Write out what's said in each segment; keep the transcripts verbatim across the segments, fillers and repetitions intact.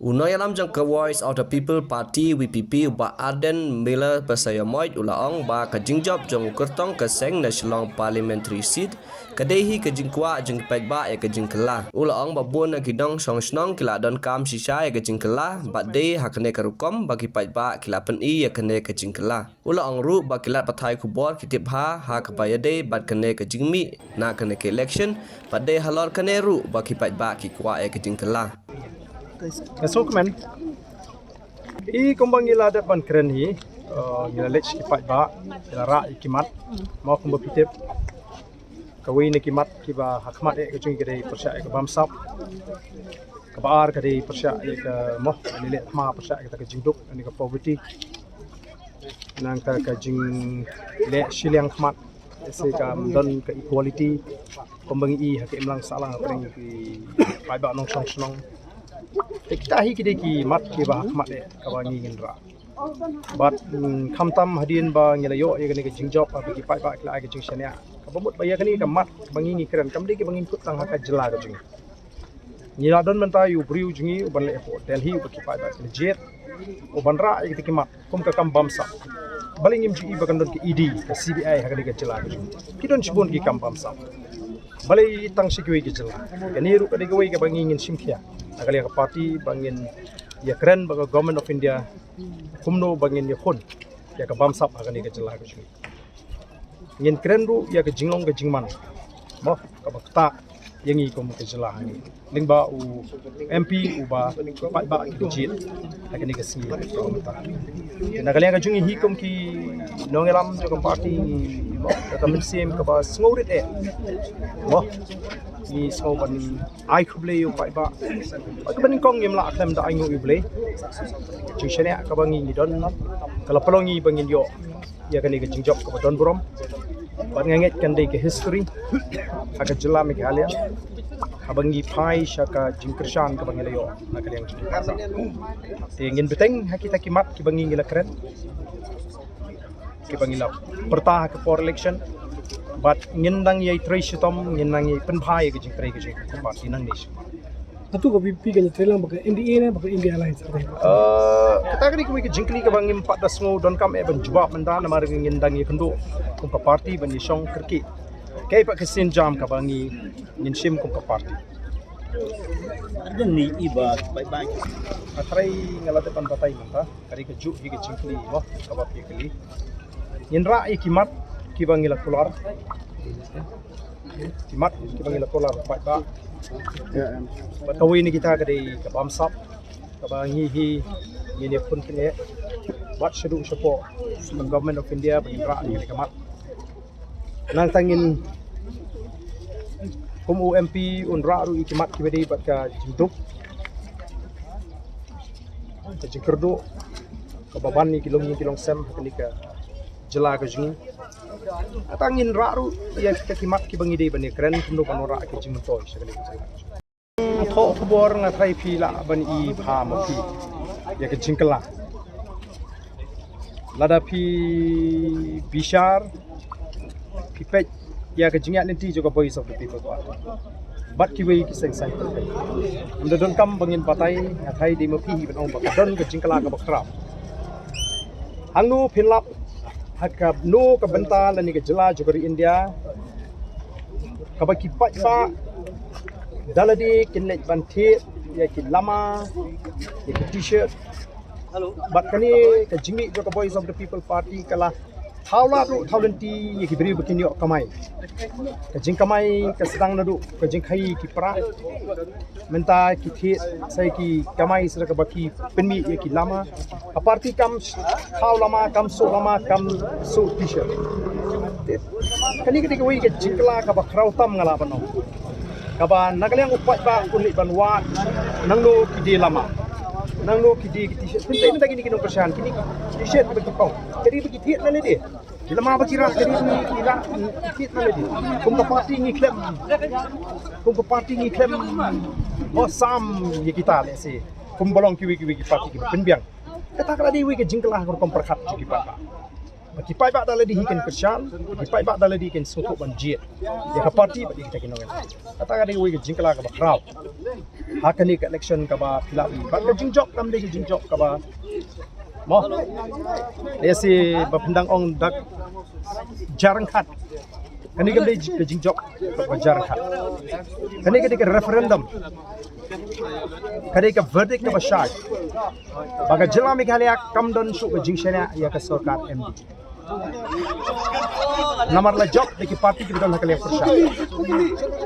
U nongïalam jong ka Voice of the People Party, V P P, u Bah Ardent Miller Basaiawmoit u la ong ba ka jingjop jong u kyrtong ka seng na Shillong Parliamentary Seat ka dei hi ka jingkwah jong ki paidbah ïa ka jingkylla. U la ong ba bun na ki nongshong shnong ki la donkam shisha ïa ka jingkylla, bad dei ha kane ka rukom ba ki paidbah ki la pyni ïa kane ka jingkylla. U la ong ruh ba ki lad pathai khubor ki tip bha ha kaba ïadei bad kane ka jingmih na kane ka election, bad dei halor kane ruh ba ki paidbah ki kwah ïa ka jingkylla. Ka sngewkmen. Hi kumba ngi la dep ban kren hi, uh, ngi la leit sha ki paidbah, ngi la rah ïa ki mat, mo kumba phi tip. Kawei na ki mat kiba ha khmat eh ka jong ngi ka dei pyrshah ïa ka bamsap. Kaba ar ka dei pyrshah ïa ka, mo, ngi leh thma pyrshah ïa ka jingduk, ïa ka poverty. Nangta ka jingleh shiliang khmat, ïa se kam don ka equality. Kumba ngi i ha ka imlang sahlang hapdeng ki paidbah nongshong shnong. Te kita hi ki dei ki mat kiba ha khmat eh kaba ngi ngin rah. Bad, mm, khamtam hadien ba ngi la ïoh ïa kane ka jingjop, ba ki paidbah ki la ai ka jingshaniah. Kaba mut ba ïa kane ka mat ba ngi ngi kren kam dei kiba ngin kut tang ha ka jylla ka jong ngi. Ngi la don mynta ïa u briew jong ngi uban leh hapoh Delhi uba ki paidbah ki la jied, uban rah ïa kita ki mat kum ka kam bamsap. Balei ngim ju i ba kan don ka E D, ka C B I ha kane ka jylla ka jong ngi? Ki don shibun ki kam bamsap. Balei tang sha kiwei ki jylla? Kane ruh ka dei kawei kaba ngi ngin shim khia na ka liang ka party ba ngin ïakren bad ka Government of India kumno ba ngin ïakhun ïa ka bamsap ha kane ka jylla ka jong ngi. Ngin kren ruh ïa ka jinglong ka jingman, mo, kaba ktah ïa ngi kum ka jylla ha ngi. Lyngba u M P uba ki paidbah ki la jied ha kane ka sngi. Na ka liang ka jong ngi hi kum ki nongïalam jong ka party, mo, ka mynsiem kaba sngewrit eh, mo, ngi sngew ban ai khublei ïa u paidbah. Bad kaba nyngkong ngim lah khlem da ainguh ïa u Blei. Jingshaniah kaba ngi ngi don ka la pynlong ïa ngi ba ngin ïoh ïa kane ka jingjop kaba don burom. Bad nga ngeit kan dei ka history ha ka jylla Meghalaya haba ngi phai sha ka jingkyrshan kaba ngi la ïoh na ka liang jong ngi. Te ngin bteng ha kita ki mat kiba ngi ngi la kren, kiba ngi la pyrta ha ka por election. Bad ngin dang ïai trei shitom, ngin dang ïai pynbha ïa ka jingtrei ka jong ka party nangne sha. Hato ka V P P ka la trei lang bad ka N D A ne bad ka India Alliance? Eh, kata ka dei kawei ka jingkylli kaba ngim pat da sngew donkam eh ban jubab mynta, namar ngin dang ïakynduh kum ka party ban ïashong kyrkieh. Kaei pat ka sienjam kaba ngi ngin shim kum ka party. Ardent, ngi i ba bye bye. Nga trai nga la dep ban batai mynta. Ka dei kajuh hi ka jingkylli, mo, kaba phi kylli. Ngin rah ïa ki mat kiba ngi la kular. Ki mat kiba ngi la kular, paidbah. Bad kawei na kita ka dei ka bamsap kaba ngi hi ngin ïakhun kane. Bad shaduh shapoh ka Government of India ba ngin rah ïa ka mat. Nangta ngin, kum u M P, un rah ruh ïa ki mat kiba dei bad ka jingduk, ka jingkyrduh kaba ban ïa ki longïing ki longsem ha kane ka jylla ka jong ngi. Nangta ngin rah ruh ïa kita ki mat kiba ngi dei ban ïakren kumno ban wanrah ïa ki jingmyntoi sha kane ka jylla. Thoh khubor, nga trai phi lah ban i bha ma phi ïa ka jingkylla. Lada phi bishar, phi peit ïa ka jingïaid lynti jong ka Voice of the People Party bad kiwei ki seng saiñ. Ym da donkam ba ngin batai, nga trai dei ma phi hi ban ong ba ka don ka jingkylla kaba khraw. Hangno phin lap, ha kano ka bynta lane ka jylla jong ka ri India, kaba ki paidbah da lade kin leit ban thied ïa ki lama, ïa ki T-shirt. Bad kane ka jingmih jong ka Voice of the People Party ka la thaw lad ruh thaw lynti ïa ki briew ba kin ïoh kamai. Ka jingkamai ka sdang naduh ka jingkhaii ki para. Mynta ki thied sa ïa ki kamai sa da kaba ki pynmih ïa ki lama. Ka party kam thaw lama, kam suh lama, kam suh T-shirt. Kane ka dei kawei ka jingkylla kaba khraw tam, nga lah ban ong. Kaba na ka liang u paidbah un leit ban wad nangno ki die lama, nangno ki die ki T-shirt. Pynthei mynta kine ki nongkyrshan, kine ki T-shirt ba ki paw, ka dei ba ki thied na lade. Lama ba ki rah ka dei ba ki rah, ki thied na lade. Kum ka party ngi khlem, kum ka party ngi khlem, oh, sam ïa kita, lehse kumba long kiwei kiwei ki party kiba pynbiang. Kata ka la dei wei ka jingkylla ha ka rukom pyrkhat jong ki paidbah. Ki paidbah da lade hi kin kyrshan, ki paidbah da lade kin sngewthuh ban jied ïa ka party bad ïa kita ki nongïalam. Kata ka dei kawei ka jingkylla kaba khraw ha kane ka election kaba phi lah ban, bad ka jingjop kam dei ka jingjop kaba, mo, lehse ba phin dang ong da ka jingkhat. Kane kam dei ka jingjop kaba jingkhat. Kane ka dei ka referendum. Ka dei ka verdict kaba shai ba ka jylla Meghalaya kam don shuh ka jingshaniah ïa ka sorkar M D. Namar la jop da ki party kiba don ha ka liang pyrshah.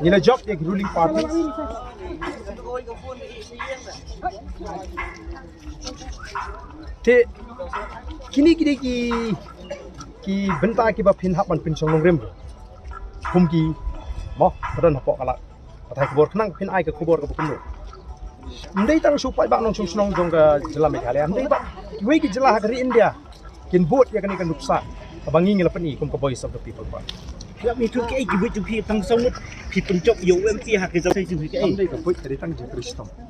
Ngi la jop ïa ki ruling party. Te kine ki dei ki, ki bynta kiba phin hap ban pynshong nongrim kum ki, mo, ba don hapoh ka lad pathai khubor khnang phin ai ka khubor kaba kumno. Ym dei tang shu paidbah nongshong shnong jong ka jylla Meghalaya, ym dei ba kiwei ki jylla ha ka ri India kin bud ïa kane ka nuksa kaba ngi ngi la pyni kum ka Voice of the People Party. Ïa, mi tu kaei ki buit jong phi tang saw ngut phi pynjop ïa u M P ha ka jong phi kaei? Kam dei ka buit, ka dei tang jingkyrshah.